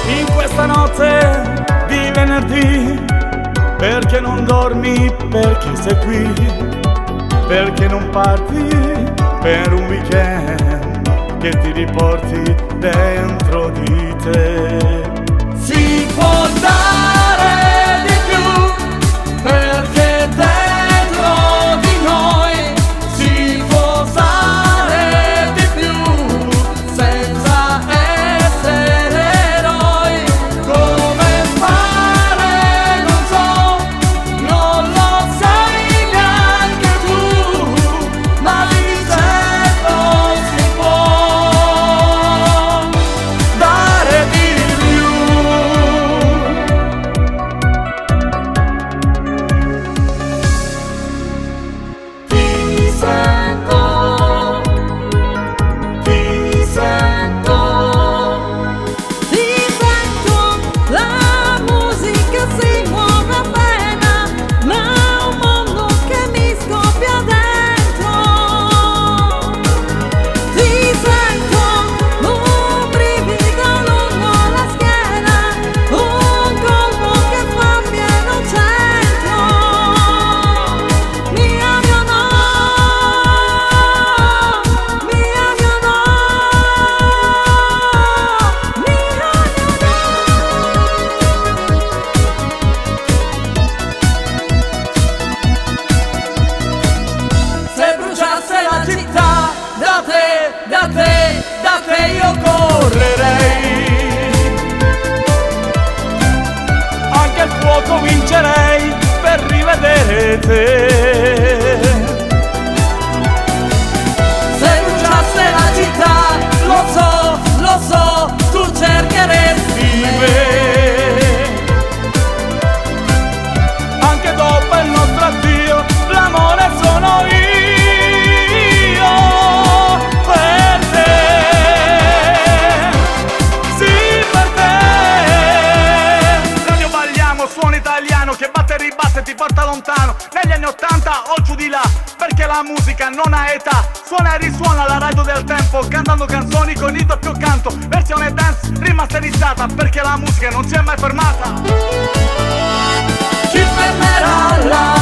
In questa notte di venerdì, perché non dormi, perché sei qui, perché non parti per un weekend che ti riporti dentro di te. Si può dare di più perché dentro di noi si può fare di più senza essere eroi. Come fare non so, non lo sai neanche tu, ma di certo si può dare di più. Ti sento, ti sento. Ti sento, la musica si muove appena, ma un mondo che mi scoppia dentro. Ti sento, un brivido lungo la schiena, un colpo che fa pieno centro. Mi ami o no, mi ami o no, mi ami o no. Se bruciasse la città, da te, da te, da te io correrei. Anche il fuoco vincerei per rivedere te. Se bruciasse la città, lo so, tu cercheresti me. Anche dopo il nostro addio, l'amore sono io per te. Sì, per te. Radio balliamo, suono italiano che batte e ribatte e ti porta lontano. Negli anni 80 o giù di là, perché la musica non ha età. Suona e risuona la radio del tempo, cantando canzoni con il doppio canto. Versione dance rimasterizzata, perché la musica non si è mai fermata. Ci fermerà la